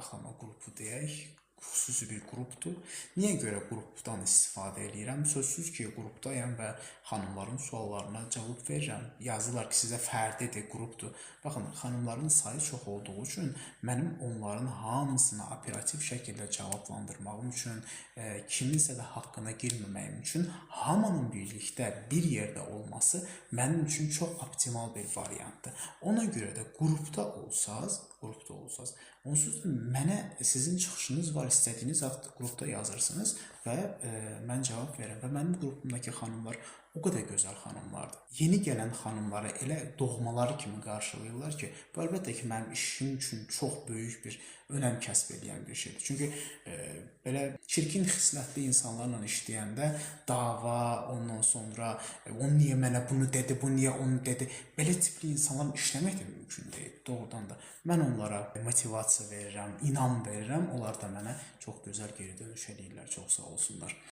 Maraqlanma qrupu deyək, xüsusi bir qrupdur. Niyə görə qrupdan istifadə eləyirəm? Sözsüz ki, qrupdayam və xanımların suallarına cavab verirəm. Yazırlar ki, sizə fərdidir, qrupdur. Baxın, xanımların sayı çox olduğu üçün mənim onların hamısına operativ şəkildə cavablandırmağım üçün, kiminsə də haqqına girməməyim üçün hamının birlikdə bir yerdə olması mənim üçün çox optimal bir variantdır. Ona görə də qrupda olsaz, onsuz da mənə sizin çıxışınız var, istədiyiniz vaxt qrupda yazırsınız və mən cavab verirəm və mənim qrupumdakı xanımlar o qədər gözəl xanımlardır. Yeni gələn xanımları elə doğmaları kimi qarşılayırlar ki, bu əlbəttə ki, mənim işim üçün çox böyük bir önəm kəsb edən bir şeydir. Çünki belə çirkin xislətli insanlarla işləyəndə dava, ondan sonra o niyə mənə bunu dedi, bu niyə onu dedi, belə tipli insanlarla işləmək də mümkün deyil. Doğrudan da mən onlara motivasiya verirəm, inam verirəm, onlar da mənə çox gözəl geri dönüş eləyirlər, çox sağ olsunlar.